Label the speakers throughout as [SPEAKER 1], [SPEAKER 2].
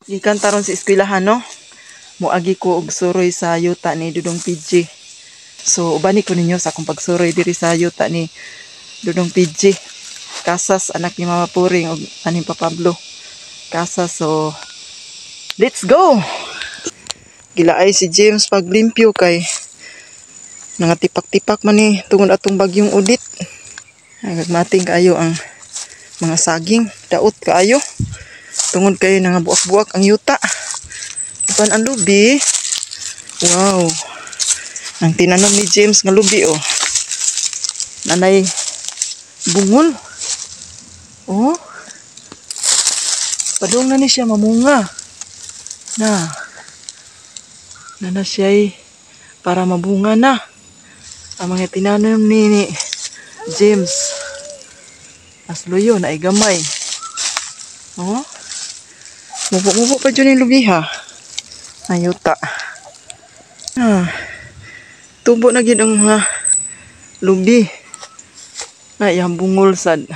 [SPEAKER 1] Gikan taron sa eskwelahan, no? Moagi ko og suroy sa yuta ni Dudong PG. So ubani ko ninyo sa akong pagsuroy diri sa yuta ni Dudong PG. Kasas, anak ni Mama Puring og aning pa Pablo. Kasas, so let's go. Gilaay si James paglimpyo kay nga tipak-tipak man ni tungod atong bagyong Odette. Nagmating kaayo ang mga saging, daot kaayo. Tungod kayo nga buak-buak ang yuta. Upan ang lubi. Wow. Ang tinanom ni James nga lubi, oh. Nanay bungol. Oh. Padung na ni siya mamunga. Na. Na siya para mabunga na. Ang mga tinanom ni James. Asloyo na ay gamay. Oh. Mubo-mubo pa dyan yung lubi, ha. Ayuta. Ah. Tubo na gid ang mga lubi. Na iyang bungol sad.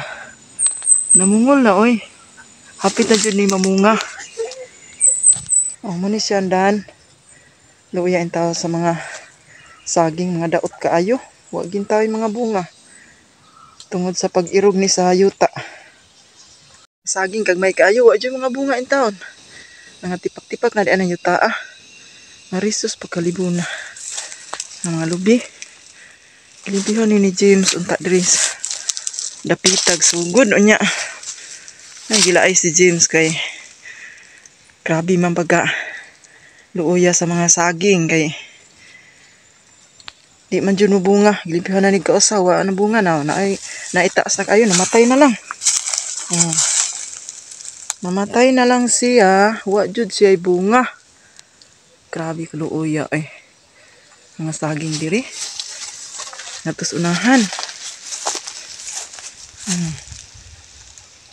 [SPEAKER 1] Namungol na, oy. Hapit na jud ni mamunga. Oh, mo ni siya andan. Luya tao sa mga saging, mga daot kaayo. Wa gintaw yung mga bunga. Tungod sa pag-irog ni sa yuta. Saging kagmay kaayo, wa jud mga bunga in taon. Mga tipak-tipak na di ang yuta, ah. Marisos pagkalibuna. Ang mga lubi. Libihan ni James unta diri sa dapitag sugod unya. Ay, gilaay si James kay grabe man pagka luoya sa mga saging kay di man jud bunga. Gilimpihan na ni kausa, wa na bunga na naay naitaas na kayo, namatay na lang. Oh. Mamatay na lang siya, wa jud siya bunga. Grabe kaluoya eh. Mga saging diri. Natos unahan.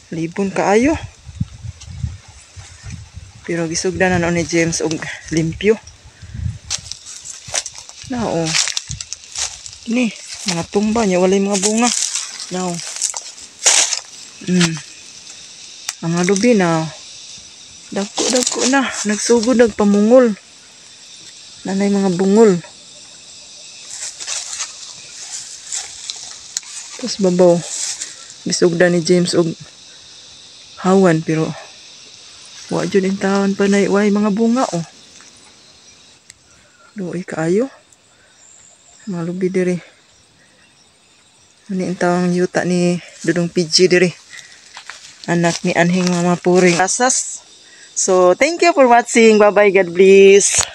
[SPEAKER 1] Libon kaayo. Pero gisugdan na noon ni James og limpyo. Na oh. Ni, mga tumba niya walay mga bunga. Now. Mga lubi na. Dagko dagko na. Nagsugod nagpamungol. Nanay mga bungol. Tapos babaw. Gisugdan ni James og hawan pero wa jud in taon pa na way mga bunga, oh. Luoy kaayo. Mga lubi diri. Ani ang tawang yuta ni Dudong PG diri. Anak ni anhing Mama Puring. Asas. So, thank you for watching. Bye-bye. God bless.